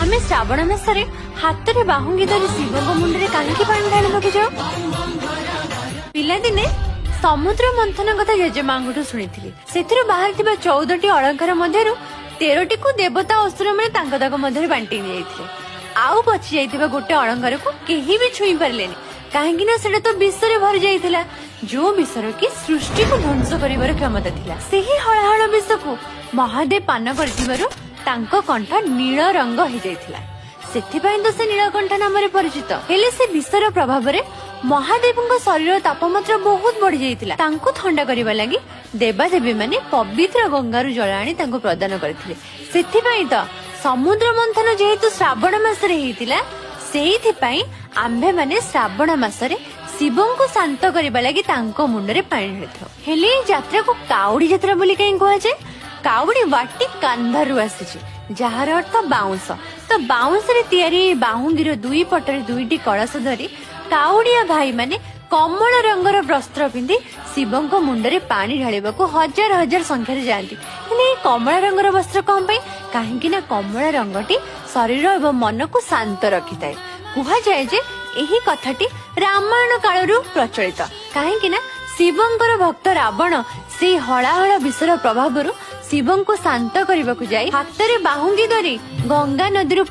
ଆମେ ଶ୍ରାବଣ ମାସରେ ହାତରେ ବାହୁଙ୍ଗି ଧରି ଶିବଙ୍କ ମୁଣ୍ଡରେ କାହିଁକି ପାଣି ଢାଳିବାକୁ ଯାଉ? ପିଲାଦିନେ ସମୁଦ୍ର ମନ୍ଥନ କଥା ଜେଜେମାଙ୍କଠୁ ଶୁଣିଥିଲି। ସେଥିରୁ ବାହାରିଥିବା 14ଟି ଅଳଙ୍କାର ମଧ୍ୟରୁ 13ଟିକୁ ଦେବତା ଅସୁର ମାନେ ତାଙ୍କ ତାଙ୍କ ମଧ୍ୟରେ ବାଣ୍ଟି ନେଇଯାଇଥିଲେ। ଆଉ ବଚି ଯାଇଥିବା ଗୋଟେ ଅଳଙ୍କାରକୁ କେହି ବି ଛୁଇଁ ପାରିଲେନି, କାହିଁକି ନା ସେଟା ତ ବିଷରେ ଭରି ଯାଇଥିଲା, ଯୋଉ ବିଷର କି ସୃଷ୍ଟିକୁ ଧ୍ୱଂସ କରିବାର କ୍ଷମତା ଥିଲା। ସେହି ହଳାହଳ ବିଷକୁ ମହାଦେବ ପାନ କରିଥିବାରୁ ତାଙ୍କ କଣ୍ଠ ନୀଳ ରଙ୍ଗ ହେଇଯାଇଥିଲା। ସେଥିପାଇଁ ତ ସେ ନୀଳକଣ୍ଠ ନାମରେ ପରିଚିତ ହେଲେ। ସେ ବିଷର ପ୍ରଭାବରେ ମହାଦେବଙ୍କ ଶରୀର ତାପମାତ୍ରା ବହୁତ ବଢି ଯାଇଥିଲା। ତାଙ୍କୁ ଥଣ୍ଡା କରିବା ଲାଗି ଦେବାଦେବୀ ମାନେ ପବିତ୍ର ଗଙ୍ଗାରୁ ଜଳ ଆଣି ତାଙ୍କୁ ପ୍ରଦାନ କରିଥିଲେ। ସେଥିପାଇଁ ତ ସମୁଦ୍ର ମନ୍ଥନ ଯେହେତୁ ଶ୍ରାବଣ ମାସରେ ହେଇଥିଲା, ସେଇଥିପାଇଁ ଆମ୍ଭେମାନେ ଶ୍ରାବଣ ମାସରେ ଶିବଙ୍କୁ ଶାନ୍ତ କରିବା ଲାଗି ତାଙ୍କ ମୁଣ୍ଡରେ ପାଣି ଢାଳିଥାଉ। ହେଲେ ଏଇ ଯାତ୍ରାକୁ କାଉଡି ଯାତ୍ରା ବୋଲି କାହିଁ କୁହାଯାଏ? କାଉଡି ୱାର୍ଡଟି କାନ୍ଧାରରୁ ଆସିଛି, ଯାହାର ଅର୍ଥ ବାଉଁଶ। ତ ବାଉଁଶରେ ତିଆରି ଏହି ବାହୁଙ୍ଗିର ଦୁଇ ପଟରେ ଦୁଇଟି କଳସ ଧରି କାଉଡିଆ ଭାଇମାନେ କମଳ ରଙ୍ଗର ବସ୍ତ୍ର ପିନ୍ଧି ଶିବଙ୍କ ମୁଣ୍ଡରେ ପାଣି ଢାଳିବାକୁ ହଜାର ହଜାର ସଂଖ୍ୟାରେ ଯାଆନ୍ତି। ହେଲେ ଏଇ କମଳା ରଙ୍ଗର ବସ୍ତ୍ର କଣ ପାଇଁ? କାହିଁକି ନା କମଳା ରଙ୍ଗଟି ଶରୀର ଏବଂ ମନକୁ ଶାନ୍ତ ରଖିଥାଏ। କୁହାଯାଏ ଯେ ଏହି କଥାଟି ରାମାୟଣ କାଳରୁ ପ୍ରଚଳିତ, କାହିଁକି ନା ଶିବଙ୍କର ଭକ୍ତ ରାବଣ ସେଇ ହଳାହଳ ବିଷର ପ୍ରଭାବରୁ ଶିବଙ୍କୁ ଶାନ୍ତ କରିବାକୁ ଯାଇ ହାତରେ ବାହୁଙ୍ଗି ଧରି ଗଙ୍ଗା ନଦୀରୁ